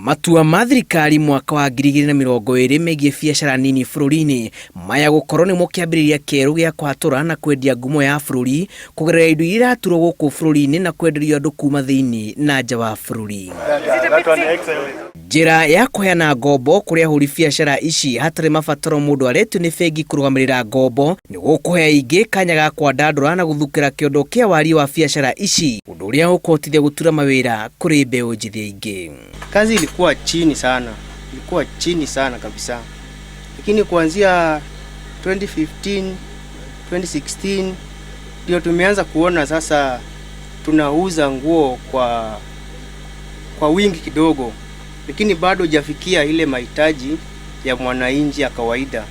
Matua ma thirikari mwaka wa 2020 megiĩ biacara nini bũrũri-inĩ maya gũkorwo nĩmo kĩambĩrĩria kĩerũ gĩa kũhatũra na kwendia ngumo ya bũrũri kũgerera indo iria iraturwo gũkũ bũrũri-inĩ na kwenderio andũ kuma thĩinĩ na nja wa bũrũri. Njĩra ya kũheana ngombo kũrĩ ahũri biacara ici hatarĩ mabataro mũndũ aretio nĩ bengi kũrũgamĩrĩra ngombo nĩ gũkũhe aingĩ kanya ga kwandandũra na gũthukĩra kĩondo kĩa wariĩ wa biacara ici, ũndũ ũrĩa ũkũhotithia gũtura mawĩra kũrĩ mbeũ njĩthĩ aingĩ. Kazi ilikuwa chini sana, ilikuwa chini sana kabisa, lakini kuanzia 2015 2016 ndio tumeanza kuona sasa tunauza nguo kwa wingi kidogo, lakini bado hujafikia ile mahitaji ya mwananchi ya kawaida.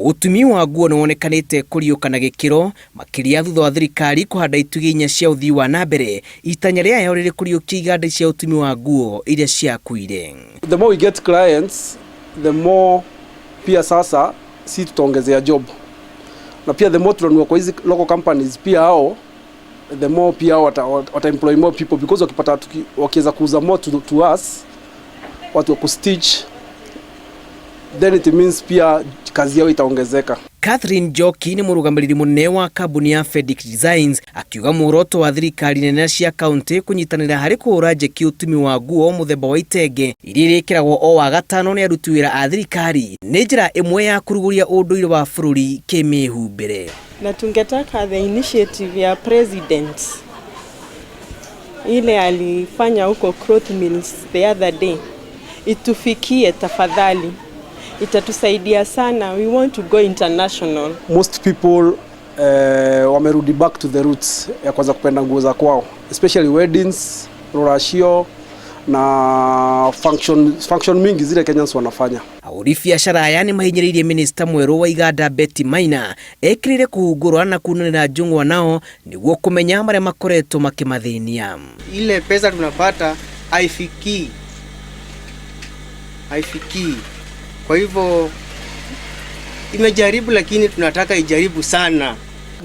Ũtumi wa nguo nĩ wonekanĩte kũriũka na gĩkĩro makĩria thutha wa thirikari kũhanda itugĩ inya cia ũthii wa na mbere, itanya rĩayo rĩrĩ kũriũkia iganda cia ũtumi wa nguo iria ciakuire. The more we get clients, the more pia sasa si tutaongezea job, na pia the more tunanunua kwa hizi local companies, pia hao the more pia hao wata employ more people, because wakipata wakiweza kuuza more to us watu wa kustitch, then it means pia kazi yao itaongezeka. Catherine Njoki nĩ mũrũgamĩrĩri mũnene wa kambuni ya Fedic Designs, akiuga muoroto wa thirikari nene cia kaunti kũnyitanĩra harĩ kũhũra njeki ũtumi wa nguo mũthemba wa itenge iria irĩkĩragwo o wagatano nĩ aruti wĩra a thirikari nĩ njĩra ĩmwe ya kũrugũria ũndũire wa bũrũri kĩmĩhumbĩre. Na tungetaka the initiative ya president ile alifanya huko Cloth Mills the other day itufikie tafadhali, itatusaidia sana. We want to go international. Most people wamerudi back to the roots ya kwanza kupenda nguo za kwao, especially weddings, ruracio na function mingi zile Kenyans wanafanya. Ahũri biacara aya nĩ mahinyĩrĩirie minista mwerũ wa iganda Betty Maina ekĩrĩire kũhungũrwa na kunanĩra njũng'wa nao nĩguo kũmenya marĩa makoretwo makĩmathĩnia. Ile pesa tunapata haifikii, haifikii. Kwa hivyo imejaribu, lakini tunataka ijaribu sana.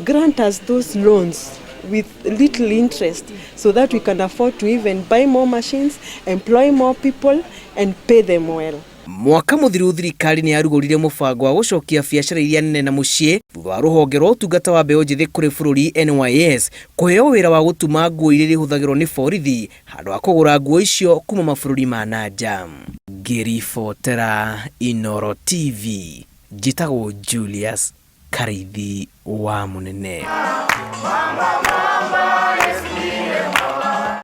Grant us those loans with little interest so that we can afford to even buy more machines, employ more people and pay them well. Mwaka mũthiru thirikari nĩ yarugũrire mũbango wa gũcokia biacara iria nene na mũciĩ thutha wa rũhonge rwa ũtungata wa mbeũ njĩthĩ kũrĩ bũrũri NYS kũheo wĩra wa gũtuma nguo iria irĩhũthagĩrwo nĩ borithi handũ ha kũgũra nguo icio kuma mabũrũri ma na nja. Ngĩribotera Inooro TV, njĩtagwo Julius Karithi wa Mũnene.